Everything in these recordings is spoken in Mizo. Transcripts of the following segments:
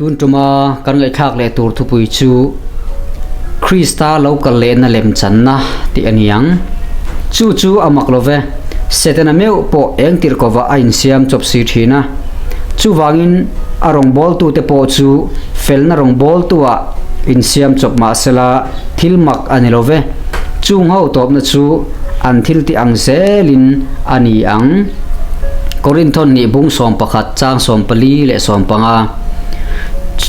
Tun tuma kan ngaihthlak leh tur thupui chu Krista lo kal lehna lemchanna tih a ni ang. Chu chu a mak lo ve, Setana meuh pawh eng tirh kovah a insiam chawp si thin a. Chuvangin a rawngbawltute pawh chu felna rawngbawltuah insiam chawp mah sela thil mak a ni lo ve. Chung ho tawpna chu an thil tih ang zelin a ni ang. Korinthon nih bung 11 chang 14 leh 15.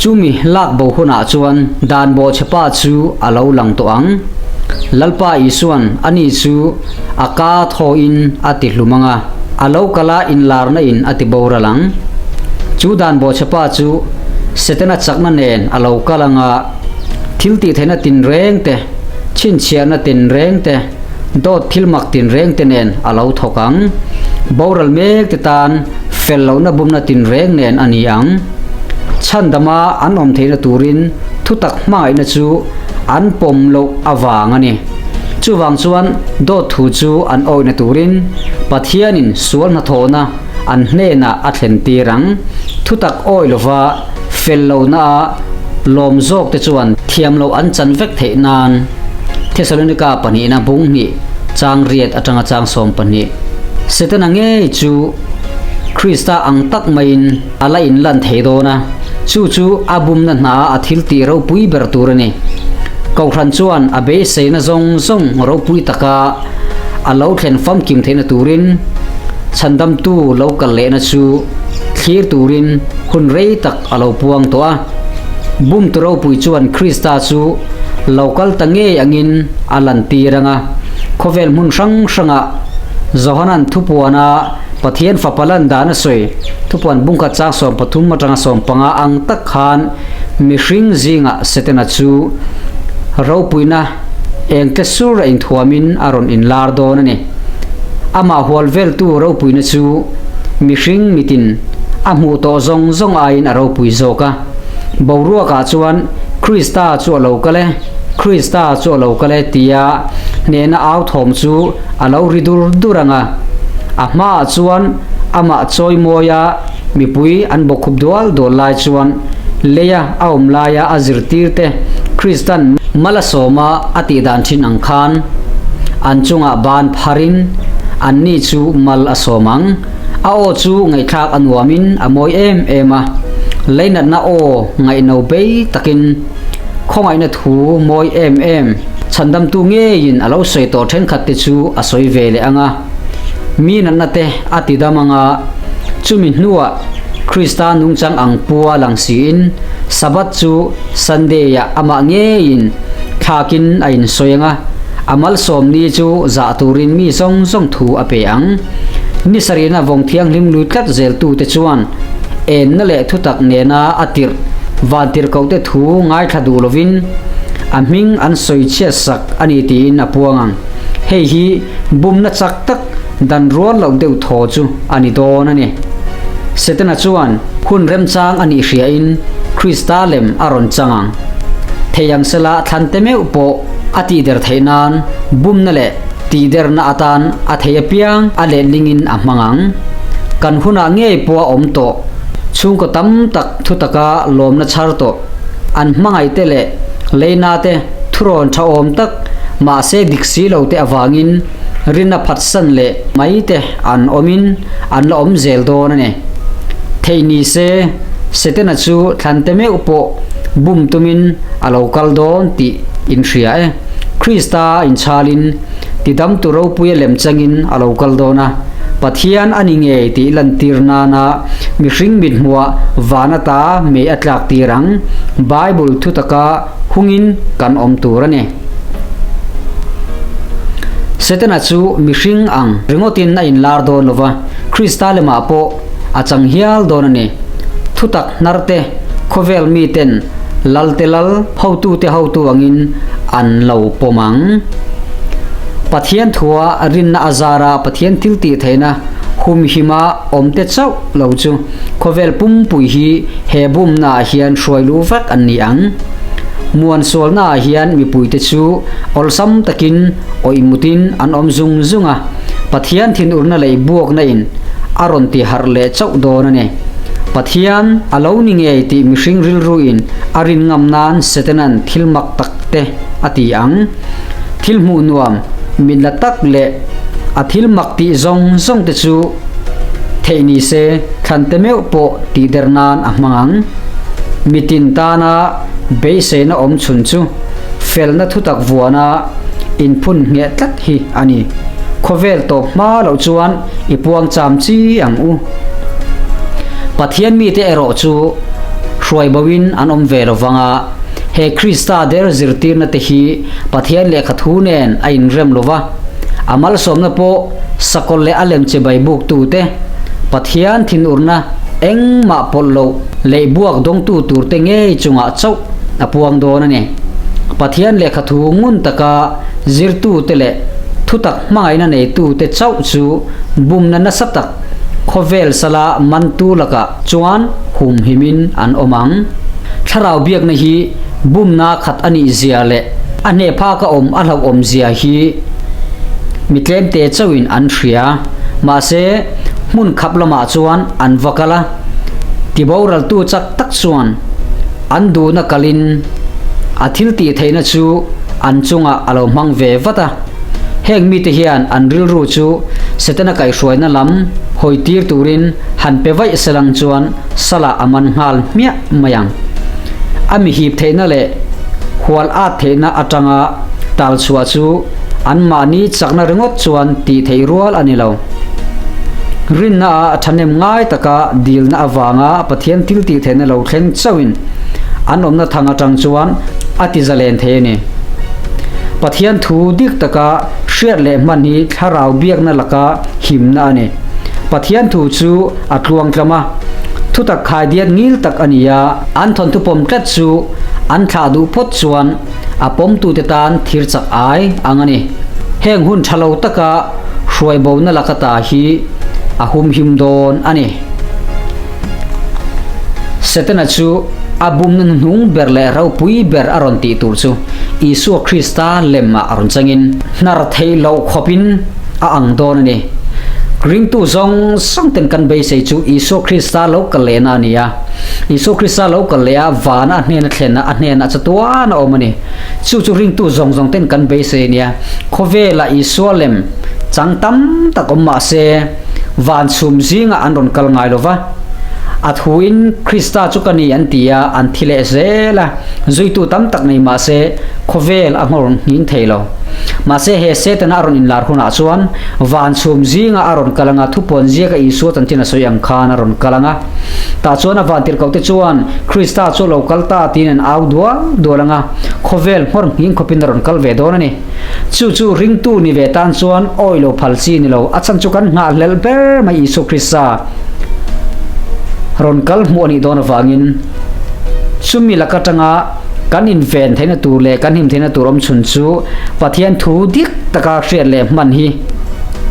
Chumi lak bo hunah chuan dan bawhchhepa chu a lo lang tawh ang. Lalpa Isuan ani chu a ka thawhin a ti hlum ang a, a lo kala inlarna in a ti boral ang. Chu dan bawhchhepa chu Setana chakna nen a lo kal ang a, thil tihtheihna tinreng te, chhinchhiahna tinreng te, dawt thil mak tinreng te nen a lo thawk ang. Boral mek te tan fel lohna bumna tinreng nen a ni ang. Chhandama an awm theihna turin thutak hmangaihna chu an pawm loh avang a ni. Chuvang chuan dawt thu chu an awihna turin Pathianin sual hnathawhna an hnenah a thlen tir ang. Thutak awih lova fel lohna a lawm zawk te chuan thiam loh an chan vek theih nan Thesalonika pahnihna bung hnih chang riat atanga chang 12 Setana ngei chu Krista ang tak maiin a la inlan thei dawn a, chu chu a bumna hna a thil tih ropui ber tur a ni. Kohhran chuan a beiseina zawng zawng ropui taka a lo thlen famkim theihna turin chhandamtu lo kal lehna chu thlir turin hun rei tak a lo puang tawh a. Bumtu ropui chuan Krista chu lo kal ta ngei angin a lantir ang a, khawvel hmun hrang hrangah Johanan thupuana Pathian fapa lan dan a sawi, thupuan bungkhat chang 13 atanga 15 ang tak khan mihring zingah Setana chu ropuina eng tle sur a inthuamin a rawn inlar dawn a ni. Amah hual veltu ropuina chu mihring mitin a hmuh tawh zawng zawng aiin a ropui zawk a. Boruakah chuan Krista chu a lo kal e, Krista chu a lo kal e tia hnehna au thawm chu a lo ri dur dur ang a. A hmaah chuan amah chawi mawia mipui an bawkkhup dual dual lai chuan leia a awm laia a zirtirte Kristan mal a sawma a tih dan thin ang khan an chungah ban pharin anni chu mal a sawm ang. A aw chu ngaihthlak a nuamin a mawi em em a, leinatna aw ngaihno bei takin khawngaihna thu mawi em em chhandamtu ngeiin a lo sawi tawh thenkhat te chu a sawi ve leh ang a, mi natna te a ti dam ang a, chumi hnuah Krista nungchang ang pua lang siin Sabbath chu Sunday-ah amah ngeiin thlakin a insawi ang a, a malsawmni chu zah turin mi zawng zawng thu a pe ang. Ni sarihna vawng thianghlim lui tlat zeltute chuan enna leh thutak nena a tirh vantirhkohte thu ngaithla duh lovin a hming an sawi chhiat sak a ni tiin a puang ang. Hei hi bumna chak tak dan rual loh deuh thaw chu a ni dawn a ni. Setana chuan hun remchang a nih hriain Krista lem a rawn chang ang. Thei ang sela thlante meuh pawh a tihder theih nan bumna leh Tihderna atan a thei apiang a lehlingin a hmang ang. Kan hunah ngei pawh a awm tawh. Chhungkaw tam tak thutaka lawmna chhar tawh. An hmangaihte leh leinate thurawn tha awm tak mahse dik si lo te avangin rinna phatsan leh mai te an awmin an la awm zel dawn a ni. Theih ni se, Setana chu thlante meuh pawh bum tumin a lo kal dawn tih inhria e. Krista inchhalin tidamtu ropuia lem changin a lo kal dawn a, Pathian a ni ngei tih lantir nana mihring mithmuah van ata mei a tlak tir ang. Bible thutaka hungin kan awm tur a ni. Setana chu mihring ang ringawtin a inlar dawn lova, Krista lemah pawh a chang hial dawn a ni. Thutak hnarte khawvel miten Lalte lal, hotute hotu angin an lo pawm ang. Pathian thua rinna a zara Pathian thil tih theihna humhima awmte chauh lo chu khawvel pumpui hi he bumnaah hian hruai luh vek an ni ang. Muan sualnaah hian mipuite chu awlsam takin awih mutin an awm zung zung a, Pathian thinurna leh buakna in a rawn ti harh leh chauh dawn a ni. Pathian a lo ni ngei tih mihring rilruin a rin ngam nan Setanan thil mak tak te a ti ang. Thil hmuh nuam, mit la tak leh a thil mak tih zawng zawng te chu theih ni se thlan te meuh pawh tihder nan a hmang ang. Mitin tana beiseina awm chhun chu felna thutak vuana inphun ngheh tlat hi a ni. Khawvel tawp hma loh chuan i puang cham chi ang u. Pathian mite erawh chu hruai boin an awm ve lo vang a, he Krista der zirtirna te hi Pathian lehkha thu nen a inrem lo va, a malsawmna pawh sakawlh leh a lem chibai buktute, Pathian thinurna engmah pawlh loh leh buak dawngtu turte ngei chungah chauh a puang dawn a ni. Pathian lehkha thu ngun taka zirtute leh thutak hmangaihna neitute chauh chu bumna nasa tak khawvel sala mantu lakah chuan humhimin an awm ang. Thlarau biakna hi bumna khat a nih zia leh a hneh phaka awm a hlauhawm zia hi mi tlemte chauhin an hria. Mahse, hmun khap lamah chuan an va kal a, tiboraltu chak tak chuan an duhna kalin a thil tih theihna chu an chungah a lo hmang ve vat a. Heng mite hian an rilru chu Setana kaihhruaina lam hawi tir turin han pe vaih selang chuan salah a man nghal hmiah mai ang. A mi hip theihna leh hual at theihna atanga tal chhuah chu anmahni chakna ringawt chuan tih theih rual a ni lo. Rinna a thahnem ngai taka dilna avanga Pathian thil tih theihna lo thleng chauhin an awmna thang atang chuan a ti zalen thei a ni. Pathian thu dik taka hriat leh hman hi thlarau biakna laka himna a ni. Pathian thu chu a tluangtlam a, thutak khaidiat ngil tak a ni a, an thawnthu pawm tlat chu an thlah duh phawt chuan a pawmtute tan thir chak ai ang a ni. Heng hun tha lo taka hruai bona laka ta hi a humhim dawn a ni. Setana chu a bumna hnuhnung ber leh ropui ber a rawn tih tur chu Isua Krista lemah a rawn changin hnar theih loh khawpin a ang dawn a ni. Ringtu zawng zawng ten kan beisei chu Isua Krista lo kal lehna a ni a. Isua Krista lo kal leh a, vana a hnena thlen a, a hnenah chatuan a awm a ni. Chu chu ringtu zawng zawng ten kan beisei a nia. Khawvela Isua lem chang tam tak awm mah se, van chhum zingah an rawn kal ngai lo va. A thuin Krista chu ka ni an ti a, an thi leh zel a. Zuitu tam tak nei mah se, khawvel a nghawr nghing thei lo. Mahse, he Setana a rawn inlar hunah chuan van chhum zingah a rawn kal anga thupuan ziaka Isua chanchin a sawi ang khan a rawn kal anga. Tah chuan a vantirhkohte chuan Krista chu a lo kal ta tiin an au dual dual anga, khawvel nghawr nghing khawpin a rawn kal ve dawn a ni. Chu chu ringtu ni ve tan chuan awi lo phal chi ni lo, a chhan chu kan nghahhlelh ber mai Isua Krista rawn kal hmuh a nih dawn avangin chumi lak atanga kan inven theihna tur leh kan him theihna tur awm chhun chu Pathian thu dik taka hriat leh hman hi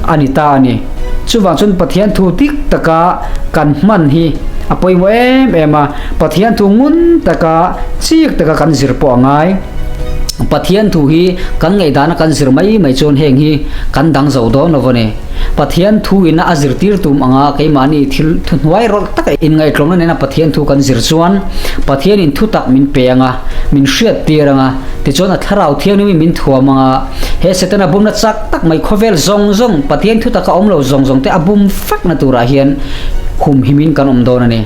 a ni ta a ni. Chuvang chuan Pathian thu dik taka kan hman hi a pawimawh em em a, Pathian thu ngun taka chik taka kan zir pawh a ngai. Pathian thu hi kan ngaihdana kan zir mai mai chuan heng hi kan dang zo dawn lo a ni. Pathian thu ina a zirtir tum anga keimahni thil thuhnuai rawlh taka inngaihtlawmna nena Pathian thu kan zir chuan Pathianin thutak min pe anga, min hriattir anga, tichuan a thlarau thianghlimin min thuam anga, he Setana bumna chak tak mai khawvel zawng zawng Pathian thutaka awm lo zawng zawng te a bum fekna turah hian humhimin kan awm dawn a ni.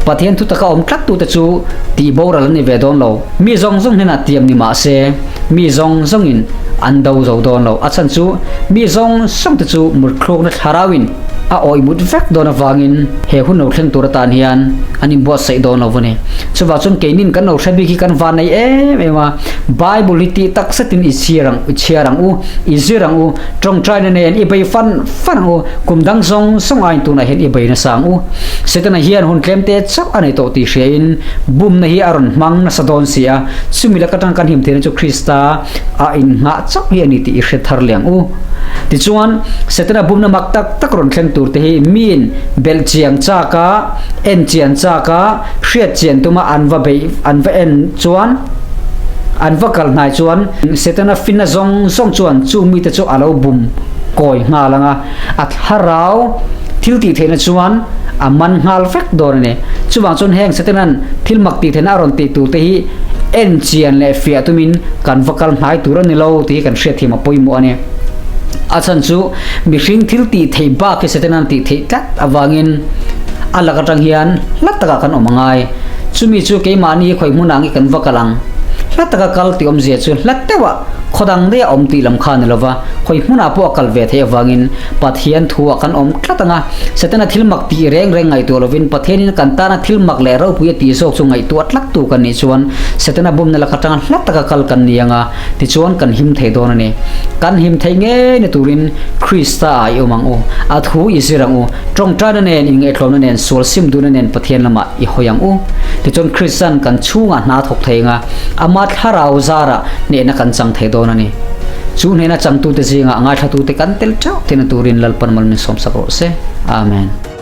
Pathian thutaka awm tlattute chu tih boral an ni ve dawn lo. Mi zawng zawng hnenah tiam ni mah se, mi zawng zawngin an do zo dawn lo. A chhan chu mi zawng zawng te chu mutthlukna thlarauin a awih mut vek dawn avangin he hun lo thleng tur atan hian an inbuatsaih dawn lo a ni. Chuvang chuan keinin kan lo hre bik hi kan van nei em em a, Bible hi tih tak zetin i chhiar ang i chhiar ang u, i zir ang u, tawngtaina nen i bei fan fan ang u, kum dang zawng zawng aiin tunah hian i bei nasa ang u. Setana hian hun tlemte chauh a nei tawh tih hriain bumna hi a rawn hmang nasa dawn si a, Chumi lak atang kan him theihna chu Krista a innghah chauh hi a ni tih i hre thar leh ang u. Tichuan, Setana bumna mak tak tak rawn thleng tur te hi miin belh chiang chak a, en chian chak a, hriat chian tuma an va beih an va en chuan, an va kal hnai chuan Setana finna zawng zawng chuan chu mite chu a lo bum kawi nghal ang a, a thlarau. Thil tih theihna chuan a man nghal vek dawn a ni. Chuvang chuan heng Satanan thil mak tih theihna a rawn tih tur te hi en chian leh fiah tumin kan va kal hnai tur a ni lo tih hi kan hriatthiam a pawimawh a ni. A chhan chu mihring thil tih theih bak hi Satanan tih theih tlat avangin a lak atang hian hla takah kan awm a ngai. Chumi chu keimahni hi khawi hmunah nge kan va kal ang? Hla taka kal tih awmzia chu hla deuhah khaw dang daih a awm tih lam kha a ni lova, khawi hmunah pawh a kal ve theih avangin Pathian thuah kan awm tlat ang a, Setana thil mak tih reng reng ngaihtuah lovin Pathianin kan tana thil mak leh ropui a tih zawk chu ngaihtuah tlattu kan nih chuan Setana bumna lak atanga hla taka kal kan ni ang a, tichuan kan him thei dawn a ni. Kan him thei ngei na turin Krista ah i awm ang u, a thu i zir ang u, tawngtaina nen, inngaihtlawmna nen, sual sim duhna nen Pathian lamah i hawi ang u. Tichuan Kristan kan chhungah hna thawk thei ang a, ama thlarau zarah hnehna kan chang thei dawn a ni. Chu hnehna changtute zingah ngaithlatute kan tel teuh theihna turin Lalpan mal min sawmsak rawh se. Amen.